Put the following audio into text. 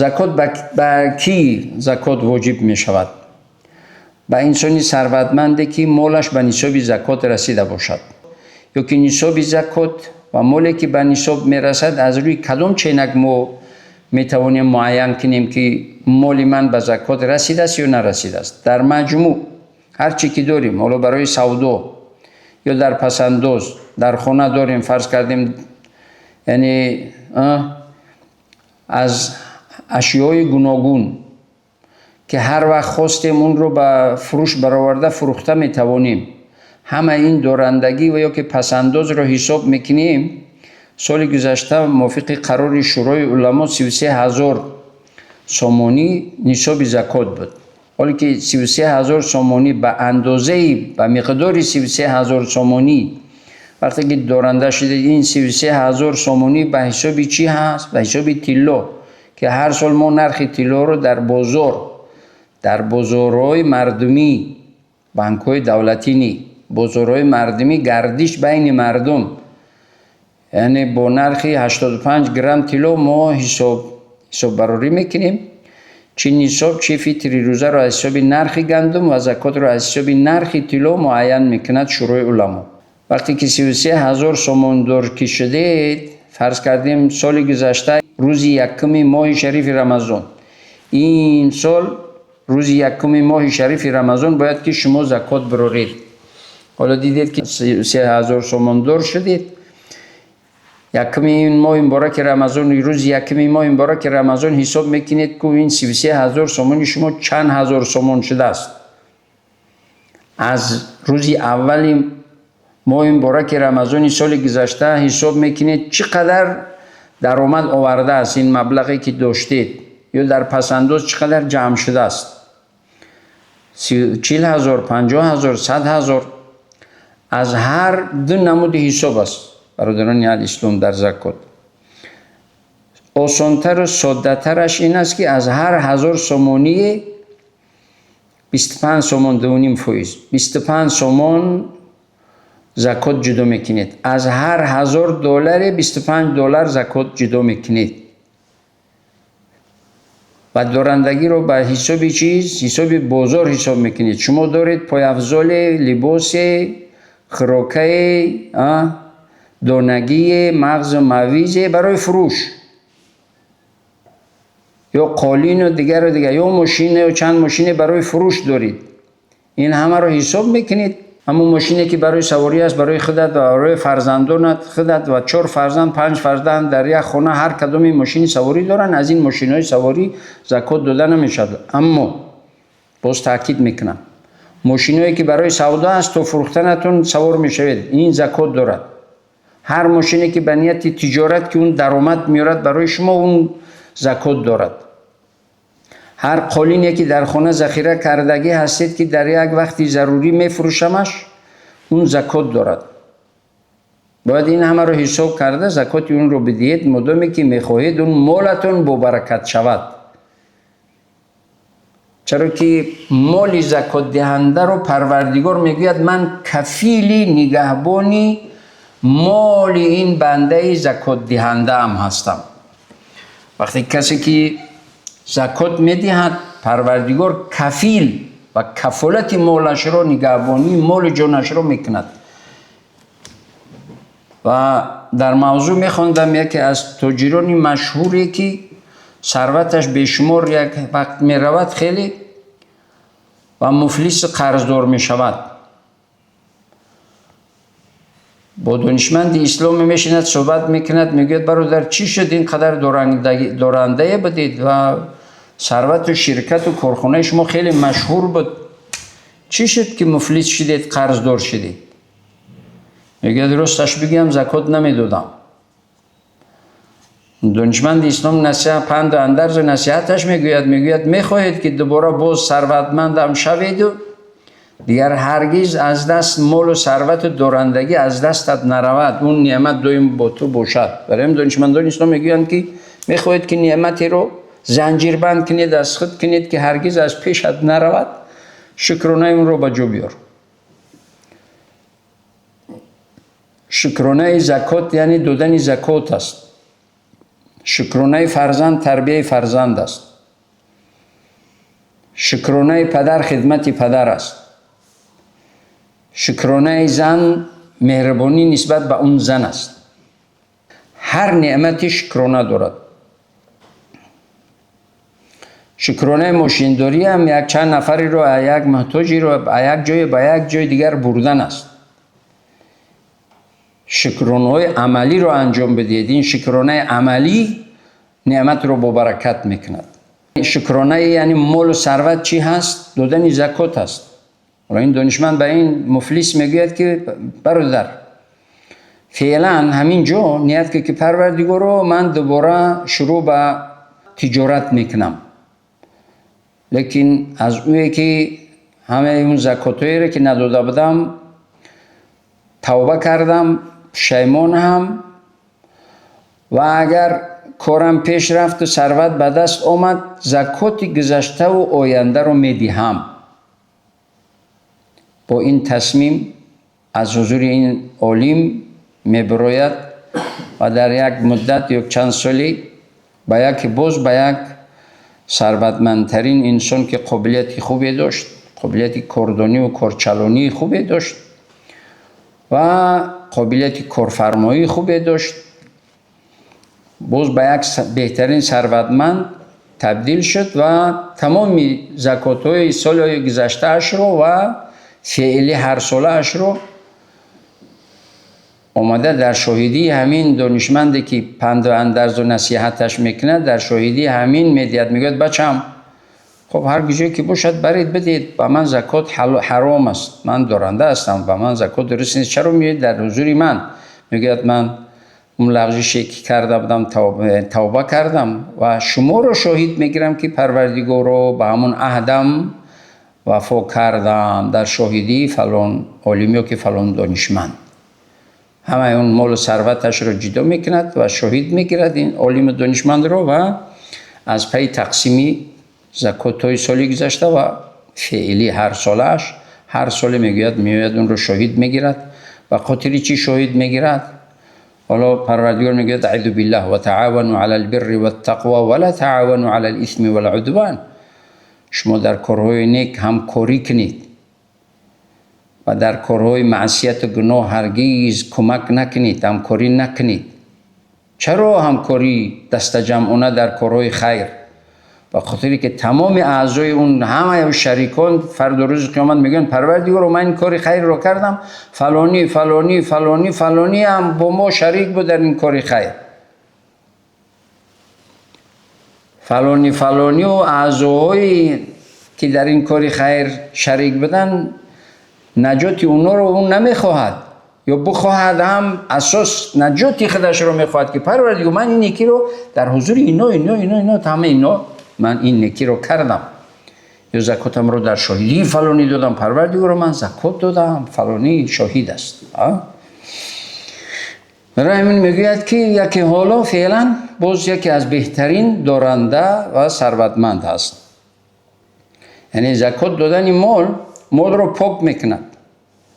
Закот ба кӣ закот воҷиб мешавад? Ба инсони сарватманде, ки молаш ба нисоби закот расида бошад, ё ки нисоби закот ва моле, ки ба нисоб мерасад, аз рӯи кадом ченак мо метавонем муайян кунем, ки моли ман ба закот расидааст ё нарасидааст? Дар маҷмӯъ ҳар чӣ ки дорем, ҳоло барои савдо ё дар пасандоз дар хона дорем, фарз кардем, яъне аз ашёи гуногун, ки ҳар вақт хостем, онро ба фурӯш бароварда фурӯхта метавонем, ҳама ин дорандагӣ ва ё ки пасандозро ҳисоб мекунем. Соли гузашта мувофиқи қарори Шӯрои уламо 33 000 сомонӣ нисоби закот буд. Ҳоле ки 33 000 сомонӣ, ба андозаи, ба миқдори 33 000 сомонӣ вақте ки доранда шудед, ин 33 000 сомонӣ ба ҳисоби чӣ ҳаст? Ба ҳисоби тилло, ки ҳар сол мо нархи тиллоро дар бозор, дар бозорҳои мардумӣ, банкҳои давлатӣ ни, бозорҳои мардумӣ, гардиш байни мардум, яъне бо нархи 85 грамм тилло мо ҳисоббарорӣ мекунем. Чӣ нисоб, чӣ фитри рӯзаро аз ҳисоби нархи гандум ва закотро аз ҳисоби нархи тилло муайян мекунад Шӯрои уламо. Вақте ки 33 000 сомондор ки шудед, фарз кардем, соли гузашта рӯзи якуми моҳи шарифи Рамазон, ин сол рӯзи якуми моҳи шарифи Рамазон бояд ки шумо закот бироред. Ҳоло дидед, ки 33 000 сомондор шудед, якуми ин моҳи мубораки Рамазон, рӯзи якуми моҳи мубораки Рамазон ҳисоб мекунед, ку ин 33 000 сомони шумо чанд ҳазор сомон шудааст. Аз рӯзи аввали моҳи мубораки Рамазони соли гузашта ҳисоб мекунед, чӣ қадар даромад овардааст ин маблағе, ки доштед, ё дар пасандоз чӣ қадар ҷамъ шудааст: 40 000, 50 000, 100 000. Аз ҳар ду намуди ҳисоб аст, бародарони аҳли ислом, дар закот. Осонтару соддатараш ин аст, ки аз ҳар 1000 сомоние 25 сомон, 2,5%, 25 сомон закот ҷудо мекунед. Аз ҳар 1000 долларе 25 доллар закот ҷудо мекунед. Ва дорандагиро ба ҳисоби чиз, ҳисоби бозор ҳисоб мекунед. Шумо доред пойафзоле, либосе, хӯрокае, донагие, мағзу мавизе барои фурӯш ё қолину дигару дигар, ё мошина, ё чанд мошине барои фурӯш доред, ин ҳамаро ҳисоб мекунед. Ҳамон мошине, ки барои саворӣ аст, барои худат ва барои фарзандонат, худат ва чор фарзанд, панҷ фарзанд дар як хона, ҳар кадоми мошини саворӣ доранд, аз ин мошинҳои саворӣ закот дода намешавад. Аммо боз таъкид мекунам, мошиное, ки барои савдо аст, то фурӯхтанатон савор мешавед, ин закот дорад. Ҳар мошине, ки ба нияти тиҷорат, ки он даромад меорад барои шумо, он закот дорад. Ҳар қолине, ки дар хона захира кардагӣ ҳастед, ки дар як вақти зарурӣ мефурӯшамаш, он закот дорад. Бояд ин ҳамаро ҳисоб карда, закоти онро бидиҳед, модоме ки мехоҳед он молатон бобаракат шавад. Чаро ки моли закотдиҳандаро Парвардигор мегӯяд: «Ман кафили нигаҳбони моли ин бандаи закотдиҳандаам ҳастам». Вақте касе ки закот медиҳад, Парвардигор кафил ва кафолати молашро, нигаҳбонии молу ҷонашро мекунад. Ва дар мавзӯъ мехондам, яке аз тоҷирони машҳуре, ки сарваташ бешумор, як вақт меравад хеле ва муфлиси қарздор мешавад. Бо донишманди исломӣ мешинад, суҳбат мекунад, мегӯяд: «Бародар, чӣ шуд? Ин қадар дорандае будед ва сарвату ширкату корхонаи шумо хеле машҳур буд. Чӣ шуд, ки муфлис шудед, қарздор шудед?» Мегӯяд: «Росташ бигӯям, закот намедодам». Донишманди ислом панду андарзу насиҳаташ мегӯяд, мегӯяд: «Мехоҳед, ки дубора боз сарватмандам шаведу дигар ҳаргиз аз даст молу сарвату дорандагӣ аз дастат наравад, он неъмат доим бо ту бошад?» Барои ҳамин донишмандони ислом мегӯянд, ки мехоҳед, ки неъматеро занҷирбанд кунед, аз худ кунед, ки ҳаргиз аз пешат наравад, шукронаи онро ба ҷо биёр. Шукронаи закот яъне додани закот аст. Шукронаи фарзанд тарбияи фарзанд аст. Шукронаи падар хидмати падар аст. Шукронаи зан меҳрубонӣ нисбат ба он зан аст. Ҳар неъмате шукрона дорад. Шукронаи мошиндорӣ ҳам як чанд нафареро, як муҳтоҷеро аз як ҷое ба як ҷои дигар бурдан аст. Шукронаҳои амалиро анҷом бидиҳед. Ин шукронаи амалӣ неъматро бо баракат мекунад. Шукронаи яъне молу сарват чӣ ҳаст? Додани закот аст. Ҳоло ин донишманд ба ин муфлис мегӯяд ки бародар, феълан ҳамин ҷо ният кун ки Парвардигоро, ман дубора шурӯъ ба тиҷорат мекунам, лекин аз ӯе ки ҳамаи он закотҳоеро ки надода будам тавба кардам, пушаймон ҳам, ва агар корам пеш рафту сарват ба даст омад, закоти гузаштаву ояндаро медиҳам. Бо ин тасмим аз ҳузури ин олим мебарояд ва дар як муддат ё чанд солӣ ба яке боз ба як сарватмандтарин инсон ки қобилияти хубе дошт, қобилияти кордонӣ ва корчалонии хубе дошт ва қобилияти корфармоии хубе дошт, боз ба як беҳтарин сарватманд табдил шуд ва тамоми закотҳои соли гузаштаашро ва феъли ҳарсолаашро омада дар шоҳидии ҳамин донишманде ки панду андарзу насиҳаташ мекунад, дар шоҳидии ҳамин медиҳад. Мегӯяд: бачам, хуб, ҳар куҷое ки бошад, баред бидиҳед, ба ман закот ҳаром аст, ман доранда ҳастам, ба ман закот дуруст нест, чаро меоед дар ҳузури ман? Мегӯяд: ман он лағжише ки карда будам тавба кардам ва шуморо шоҳид мегирам ки Парвардигоро ба ҳамон аҳдам вафо кардам дар шоҳидии фалон олим ё ки фалон донишманд. Ҳамаи он молу сарваташро ҷудо мекунад ва шоҳид мегирад ин олиму донишмандро ва аз пайи тақсими закотҳои соли гузашта ва феълӣ ҳарсолааш ҳар соле мегӯяд, меояд, онро шоҳид мегирад. Ба хотири чӣ шоҳид мегирад? Ҳоло Парвардигор мегӯяд: аъузу биллаҳ, ва таъавану алал бирри ваттақво ва ла таъавану алал исми вал удван. Шумо дар корҳои нек ҳамкорӣ кунед ва дар корҳои маъсияту гуноҳ ҳаргиз кӯмак накунед, ҳамкорӣ накунед. Чаро ҳамкорӣ дастаҷамъона дар корҳои хайр? Ба хотире ки тамоми аъзои он ҳамаи шарикон фардо рӯзи қиёмат мегӯянд: Парвардигоро, ман ин кори хайрро кардам, фалонӣ, фалонӣ, фалонӣ, фалонӣ ҳам бо мо шарик буд дар ин кори хайр. Фалонӣ, фалонию аъзоҳое ки дар ин кори хайр шарик буданд, наҷоти онҳоро ӯ намехоҳад ё бихоҳад ҳам асос наҷоти худашро мехоҳад ки Парвардигор, ман ин некиро дар ҳузури ино, ино, ино, ино, ҳама ино ман ин некиро кардам ё закотамро дар шоҳидии фалонӣ додам, Парвардигоро, ман закот додам, фалонӣ шоҳид аст. Барои ҳамин мегӯяд ки яке ҳоло феълан боз яке аз беҳтарин доранда ва сарватманд аст. Яъне закот додани мол молро пок мекунад.